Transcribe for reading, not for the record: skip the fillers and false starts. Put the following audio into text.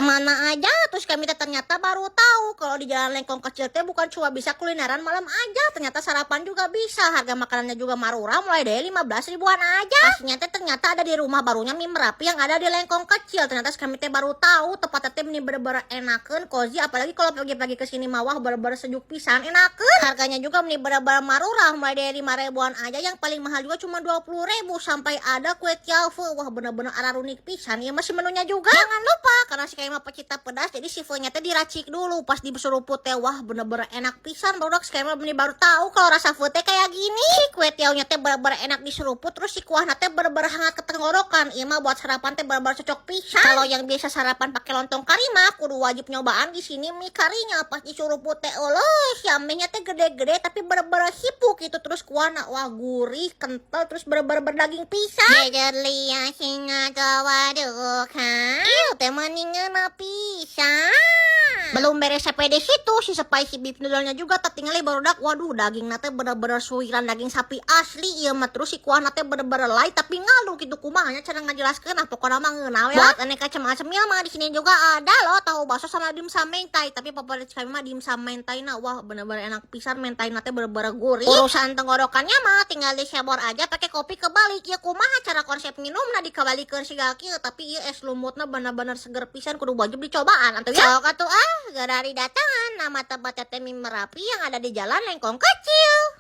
Kemana aja terus kami teh ternyata baru tahu kalau di Jalan Lengkong Kecil teh bukan cuma bisa kulineran malam aja, ternyata sarapan juga bisa. Harga makanannya juga marurah, mulai dari 15 ribuan aja. Pastinya teh ternyata ada di rumah barunya Mie Merapi yang ada di Lengkong Kecil. Ternyata kami teh baru tahu tempatnya teh ini bener-bener enakeun, cozy, apalagi kalau pagi-pagi kesini mah wah, bener-bener sejuk pisan, enakeun. Harganya juga ini bener-bener marurah, mulai dari 5 ribuan aja, yang paling mahal juga cuma 20 ribu, sampai ada kue tiaw pho. Wah, bener-bener ararunik pisan ya masih menunya juga. Jangan lupa, karena si mah pecinta pedas, jadi si pho-nya teh diracik dulu pas diseruput teh, wah, bener-bener enak pisan. Baru si mah bener baru tahu kalau rasa pho teh kayak gini. Kue tiawnya teh bener-bener enak diseruput, terus si kuahnya teh bener-bener hangat ke tenggorokan. Ieu mah buat sarapan teh bener-bener cocok pisan. Kalau yang biasa sarapan pakai lontong kari mah kudu wajib nyobaan di sini mie karinya. Pas diseruput teh, eueuh, siamenya teh gede-gede tapi bener-bener hipu gitu. Terus kuahna, wah, gurih, kental, terus bener-bener berdaging pisan. Ieu teh meni ngeunah pisan. Belum beres sampai di situ, si spicy beef noodle-nya juga tertinggal, barudak. Waduh, daging teh bener-bener suiran daging sapi asli ieu mah. Terus si kuahna teh bener-bener light tapi ngalu gitu. Kumaha nya cara ngajelaskeun? Nah, pokoknya mah ngeunah ya. Buat aneka macam-macamnya mah di sini juga ada loh, tahu bakso sama dimsum mentai. Tapi favorit kami mah dimsum mentai. Nah, wah, bener-bener enak pisan, mentai teh bener-bener gurih. Urusan tenggorokannya mah tinggal disebor aja pakai kopi kebalik ya. Kumaha cara konsep minum nah dikabalikeun siga kieu, tapi ieu es lumutna bener-bener seger pisan, kudu wajib dicobaan atuh ya. Sok atuh ah, geura datangan, nama tempatnya teh Mie Merapi yang ada di Jalan Lengkong Kecil.